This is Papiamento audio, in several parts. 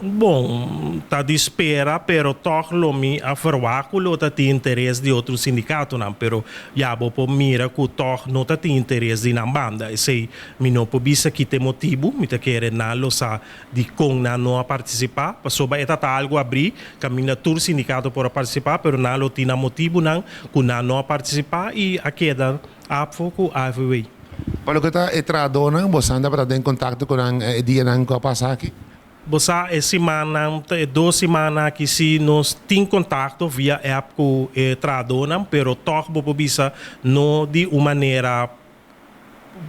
Bon, ta di spera, pero toch lo mi a verwacht ku lo ta tin interes di otro sindikatonan, pero ya bo por mira ku toch no ta tin interes di nan banda. Esei mi no por bisa ki ta e motibu, mi ta kere nan lo sa dikon nan no a partisipá, pasobra e ta algu abrí, kaminda tur sindikato por a partisipá, pero nan lo tin nan motibunan ku nan no a partisipá i a keda afó ku AFW. Pa loke ta e trahadónan, boso tabata den kontakto ku nan e dianan ku a pasa aki? Bo sa, e siman, 2 siman ku si nos tin kontakto via app ku e trahadónan, pero toch bo bisa no di un manera,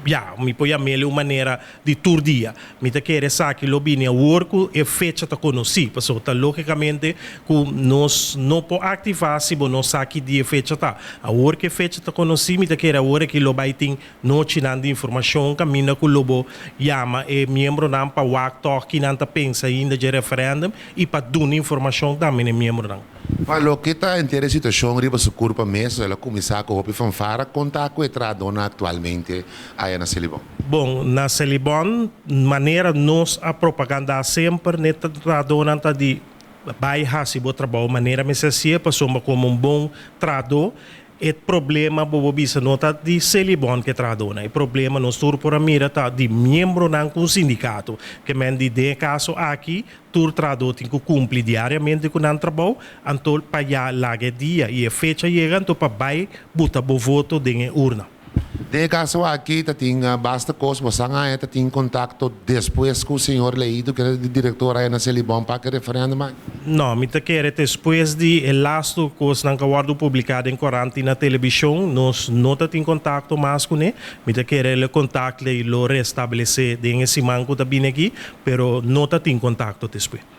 ja, mi por yam'é un manera di tur dia. Mi ta kere esaki lo bini awor ku e fecha ta konosí. Paso ta lógikamente ku nos no por aktivá si bo no sa ki dia e fecha ta. Awor ku e fecha ta konosí, mi ta kere awor ku lo bai tin nochinan di informashon kaminda ku lo bo yama e miembronan pa wak toch ki nan ta pensa ainda di referendum i pa duna informashon tambe na miembronan. Pa loke ta henter e situashon riba su kurpa mes, el a kuminsá ku hopi fanfara, kon ta ku e trahadónan aktualmente ei na Selibon? Bon, na Selibon, manera nos a propaganda semper, e trahadónan ta di bai hasi bo trabou manera mester ser, pasobra komo un bon trahadó, e problema, bo por bisa, no ta di Selibon ku trahadónan. E problema nos tur por a mira ta di miembronan ku sindikato. Ke men di den kaso aki, tur trahadó tin ku kumpli diariamente ku nan trabou, anto pa ya laga dia i e fecha yega, anto pa bai buta bo voto den urna. Den kaso aki, ta tin basta kos, bo ta tin kontakto despues ku señor Leito, ku ta direktor ei na Selibon, pa e referendum? No, mi ta kere despues di e lastu kosnan ku a wòrdu publiká den korant i na televishon, nos no tin kontakto mas kuné. Mi ta kere e kontakto lo restablesé den e siman ku ta bin aki, pero no tin kontakto despues.